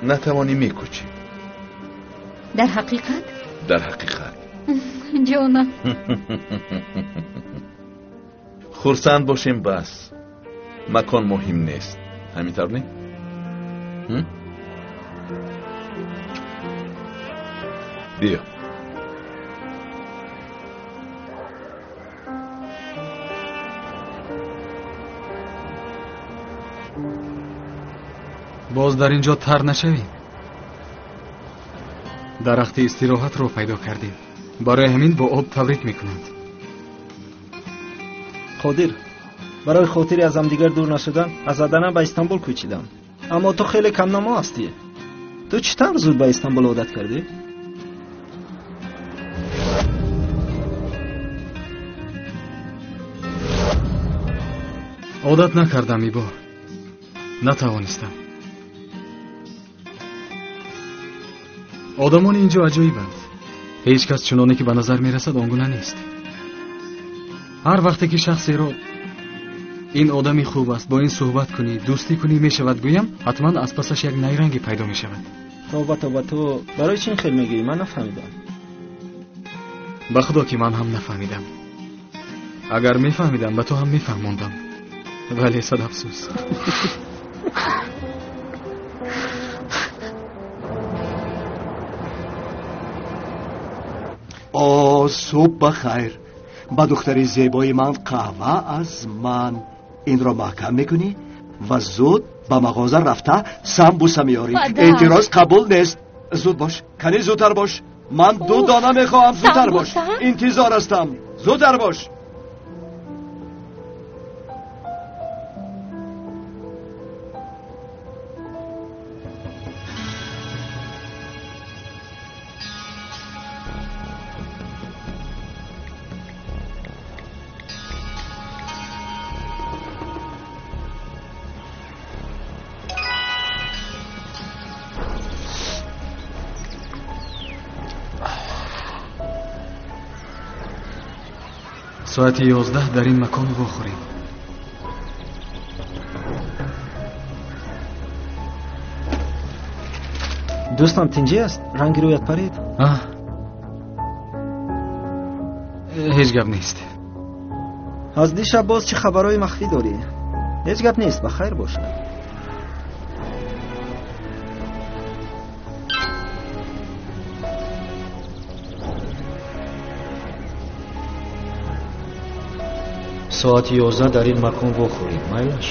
Натавонӣ мекӯчӣ. Дар ҳақиқат? Дар ҳақиқат. Ҷонам. Хурсанд бошем бас. Макон муҳим нест. Ҳамин тавр не? Биё. Боз дар ин ҷо тар нашавем. Дарахти истироҳатро пайдо кардем. Барои ҳамин бо об табрик мекунанд. Қодир, барои хотири аз ҳамдигар дур нашудан аз Адана ба Истанбул кӯчидам. Аммо ту хеле камнамо ҳастӣ. Ту чӣ тавр зуд ба Истанбул одат кардӣ? Одат накардам, Ибо. Натавонистам. Одамони ин ҷо аҷоибанд. Ҳеҷ кас чуноне ки ба назар мерасад он гуна нест. Ҳар вақте ки шахсеро ин одами хуб аст, бо ин суҳбат кунӣ, дӯстӣ кунӣ мешавад гӯям, ҳатман аз пасаш як найранге пайдо мешавад. Тавба, тавба, ту барои чӣ ин хел мегӯӣ? Ман нафаҳмидам. Ба худо ки ман ҳам нафаҳмидам. Агар мефаҳмидам, ба ту ҳам мефаҳмондам. Вале сад афсӯс. О, субҳ ба хайр. Ба духтари зебои ман қаҳва аз ман. Инро маҳкам мекунӣ ва зуд ба мағоза рафта самбуса меорӣ. Эътироз қабул нест. Зуд бош, кани зудтар бош. Ман ду дона мехоҳам, зудтар бош. Интизор ҳастам. Зудтар бош. Соати 11 дар ин макон вохӯрем. Дӯстам, тинҷӣ аст? Ранги рӯят парид? Ҳеҷ гап нест. Аз дишаб боз чӣ хабарҳои махфӣ дорӣ? Ҳеҷ гап нест, ба хайр бошад. Соати 11 дар ин макон вохӯрем, майлаш?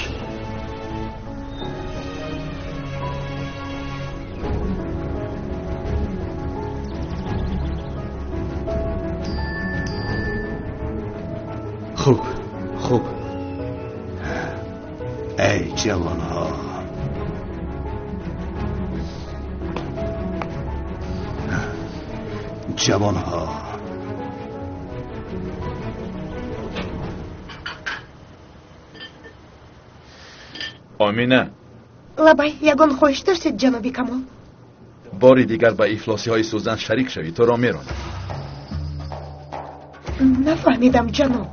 Хуб, хуб. Эй ҷавонҳо, ҷавонҳо, Омина. Лабай, ягон хоҳиш доштед, ҷаноби Камол? Бори дигар ба ифлосиҳои Сӯзан шарик шавӣ, туро меронам. Нафаҳмидам, ҷаноб.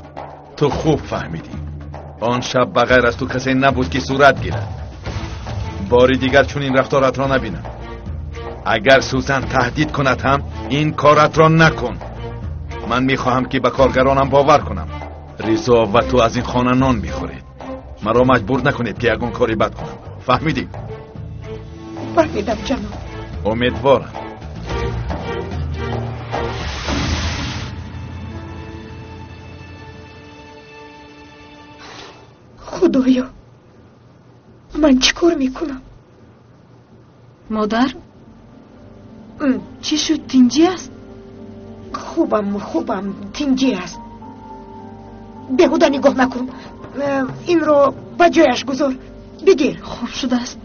Ту хуб фаҳмидӣ. Он шаб ба ғайр аз ту касе набуд ки сурат гирад. Бори дигар чунин рафторатро набинам. Агар Сӯзан таҳдид кунад ҳам, ин коратро накун. Ман мехоҳам ки ба коргаронам бовар кунам. Ризо ва ту аз ин хона нон мехӯред. Маро маҷбур накунед ки ягон кори бад кунам. Фаҳмидӣ? Фаҳмидам, ҷаноб. Умедворам. Худоё, ман чӣ кор мекунам? Модар, чӣ шуд? Тинҷӣ аст? Хубам, хубам, тинҷӣ аст. Беҳуда нигоҳ накун. Инро ба ҷояш гузор. Бигир. Хуб шудааст.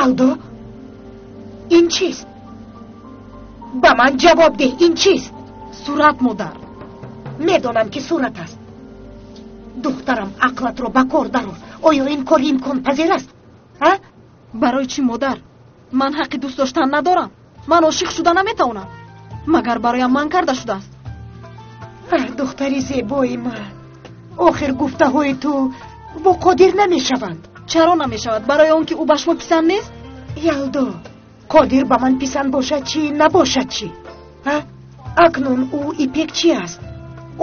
Ялдо, ин чист? Ба ман ҷавоб деҳ, ин чист? Сурат, модар. Медонам ки сурат аст. Духтарам, ақлатро ба кор дарор. Оё ин кор имконпазир аст? А? Барои чӣ модар? Ман ҳаққи дӯст доштан надорам. Ман ошиқ шуда наметавонам. Магар бароям манъ карда шудааст? Аҳ, духтари зебои ман, охир гуфтаҳои ту бо Қодир намешаванд. Чаро намешавад? Барои он ки ӯ ба шумо писанд нест? Ялдо, Қодир ба ман писанд бошад чӣ, набошад чӣ? Акнун ӯ ипекчӣ аст.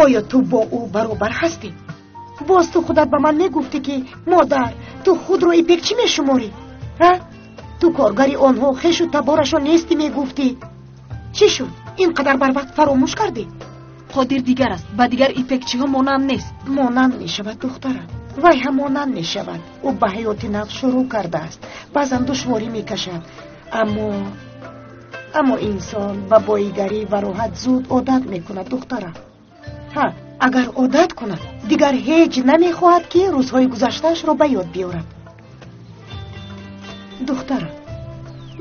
Оё ту бо ӯ баробар ҳастӣ? Боз ту худат ба ман мегуфтӣ ки модар, ту худро ипекчӣ мешуморӣ? Ту коргари онҳо хешу таборашон нестӣ мегуфтӣ. Чӣ шуд? Ин қадар барвақт фаромӯш кардӣ? Қодир дигар аст, ба дигар ипекчиҳо монанд нест. Монанд мешавад духтарам, вай ҳам монанд мешавад. Ӯ ба ҳаёти нав шурӯъ кардааст, баъзан душворӣ мекашад, аммо инсон ба боигарӣ ва роҳат зуд одат мекунад духтарам. Ҳа, агар одат кунад, дигар ҳеҷ намехоҳад ки рӯзҳои гузаштаашро ба ёд биёрад. Духтарам,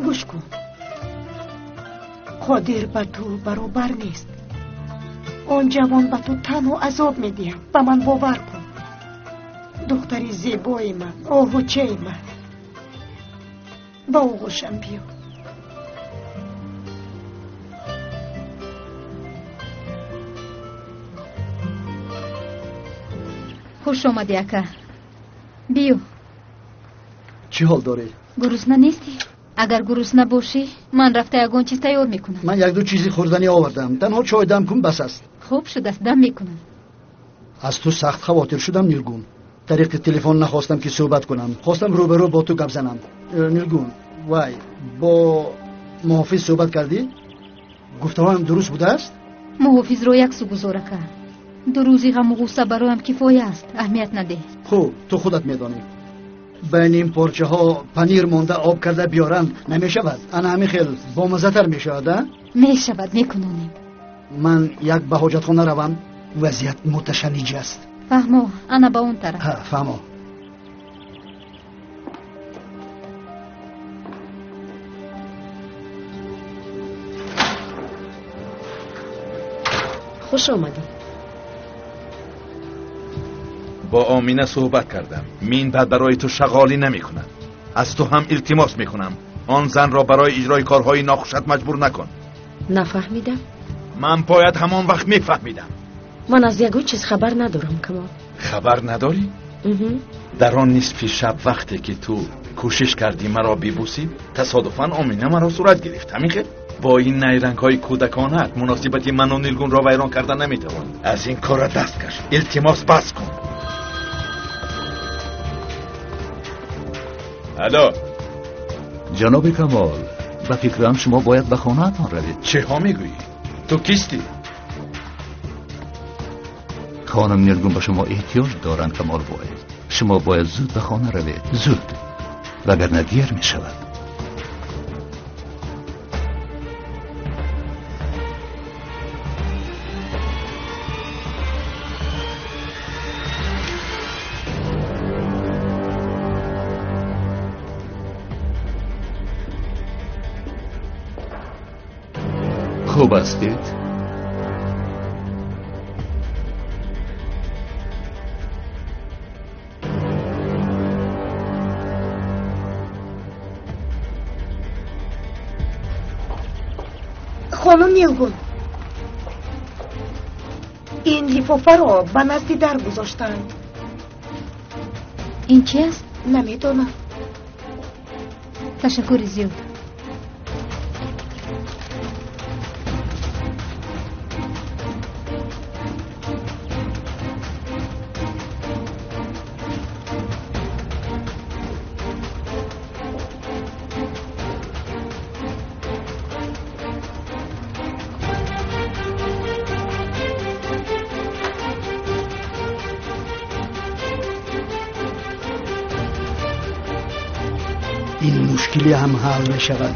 гӯш кун, Қодир ба ту баробар нест. Он ҷавон ба ту танҳо азоб медиҳад, ба ман бовар кун. Духтари зебои ман, оҳучаи ман, ба оғӯшам биё. Хуш омадӣ ака, биё. Чӣ ҳол дорӣ? Гурусна нестӣ? Агар гурусна бошӣ, ман рафта ягон чиз тайёр мекунам. Ман як-ду чизи хӯрданӣ овардам, танҳо чой дам кун бас аст. Хуб шудааст, дам мекунам. Аз ту сахт хавотир шудам Нилгун. Тариқи телефон нахостам ки суҳбат кунам, хостам рӯбарӯ бо ту гап занам. Нилгун, вай, бо муҳофиз суҳбат кардӣ? Гуфтаҳоям дуруст будааст? Муҳофизро як су гузор ака. Ду рӯзи ғаму ғусса бароям кифоя аст, аҳамият надеҳ. Хуб, ту худат медонӣ. Байни ин порчаҳо панир монда об карда биёранд намешавад. Ана ҳамин хел бомаззатар мешавад, а? Мешавад, мекунонем. Ман як ба ҳоҷатхона равам, вазъият муташанниҷ аст. Фаҳмо, ана ба он тараф. Ҳа, фаҳмо. Хуш омадӣ. Бо Омина суҳбат кардам. Мин баъд барои ту шағолӣ намекунад. Аз ту ҳам илтимос мекунам, он занро барои иҷрои корҳои нохушат маҷбур накун. Нафаҳмидам. Ман бояд ҳамон вақт мефаҳмидам. Ман аз ягон чиз хабар надорам, Камол. Хабар надорӣ? Дар он нисфи шаб вақте ки ту кӯшиш кардӣ маро бибӯсӣ, тасодуфан Омина маро сурат гирифт. Ҳамин хел? Бо ин найрангҳои кӯдаконаат муносибати ману Нилгунро вайрон карда наметавонӣ. Аз ин кора даст каш. Илтимос, бас кун. Алло. Ҷаноби Камол, ба фикрам шумо бояд ба хонаатон равед. Чиҳо мегӯӣ? Ту кистӣ? Хонум Нилгун ба шумо эҳтиёҷ доранд, Камолбой. Шумо бояд зуд ба хона равед, зуд, вагарна дер мешавад. Хуб ҳастед? Хонум Нилгун, ин лифофаро ба назди дар гузоштаанд. Ин чи аст? Намедонам. Ташаккури зиёд. Ин мушкилӣ ҳам ҳал мешавад.